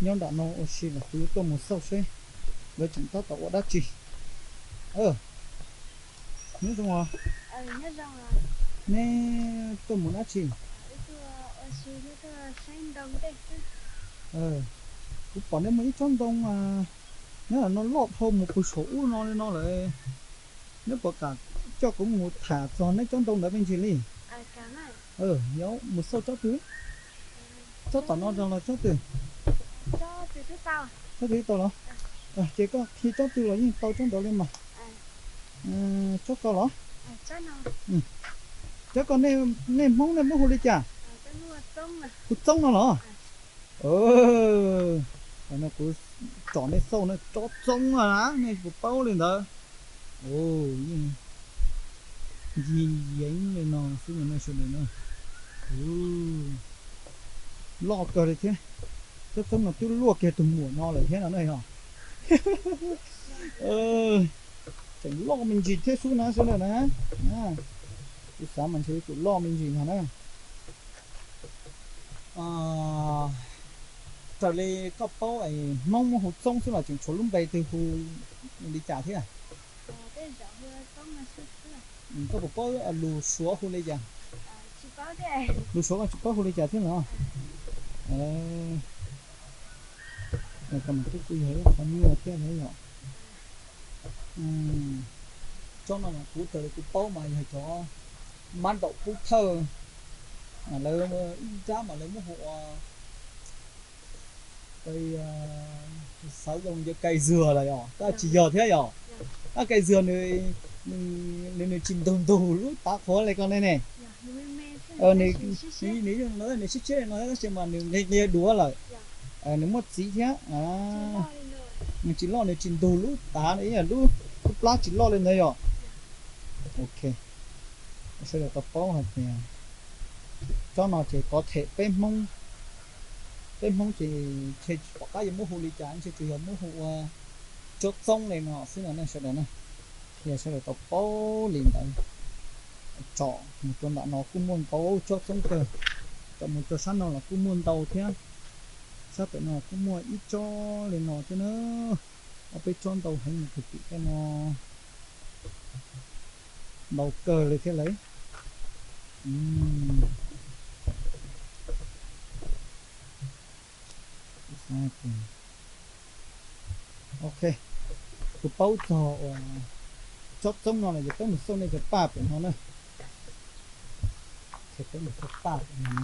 Nyob nram no ua si los kuv tuaj mus xauj seb lawv tseem tab tom ua dab tsi. Nyob zoo os. Neb tuaj mus dab tsi? Kuv pom neb muaj ib tsob ntoo nyob no loj dhau mus puag saum ub no li no lawm. Neb puas kam coj kuv mus tham txog neb tsob ntoo ntawd me ntsis li? Yog mus xauj tsob twg? Tsob tom no los tsob twg? Tsob twg tau los? Ces koj qhia tsob twg los yeej tau tsob ntawd li mas. Tsob ko los? Cov ko, nej Hmoob nej muab hu li cas? Hu txoob no los? Kuv tsom nej xauj no tsob txoob no na, nej puas paub li ntawd? Yeej ncig yeev li no xwb no sawv daws na. Loj kawg li thiab. Tsob txoob no twb luaj kiag tus muam no lawm thiab no na yog. Tseem loj me ntsis thiab xwb na sawv daws na. Kuv xav mas ntshe yuav tsum loj me ntsis no na. Raws li koj paub es Hmoob muab hu txoob xwb los tseem tshuav lub npe twg hu li cas thiab? Koj puas paub lus Suav hu li cas? Lus Suav koj tsis paub hu li cas thiab los? Koj mas twb kuj yog ib qho nyuaj thiab yom. Tsob no mas kuv raws li kuv paub mas yog cov mab nraum pub thawj, lawv ib nrab mas lawv muab hu ua xav zoo yog kai zws lawm yom, tab tsis yog thiab yom. Tab kai zws nws, nws tsis ntug ntug lub tav qhuav li ko ne ne. Nws, nws siab siab li no tab sis mas nws nqi nqi duav lawm. Nws muaj txiv thiab. Nws tsis loj, nws tsis ntug lub tav, lub, lub plab tsis loj li ntawd yom. Ok, sawv daws tau paub hais tias tsob no ces kov them peb Hmoob, peb Hmoob ces ntshe tsis pom qab yuav muab hu li cas, ntshe tsuas yog muab hu ua tsob txoob li no xwb no ne sawv daws na. Yog sawv daws tau paub li ntawd. Tsom mus rau nram no kuj muaj ntau tsob txoob kawg, tsom mus rau sab no los kuj muaj ntau thiab, sab pem no kuj muaj ib tsob li no thiab na. Ob peb tsob ntau heev mus kwv tim tej no, ntau kawg li thiab lawm. Ok, kuv paub txog uas tsob txoob no lawm ces peb mus xauj nej cov paj pem no na. Peb mus xauj paj pem no na.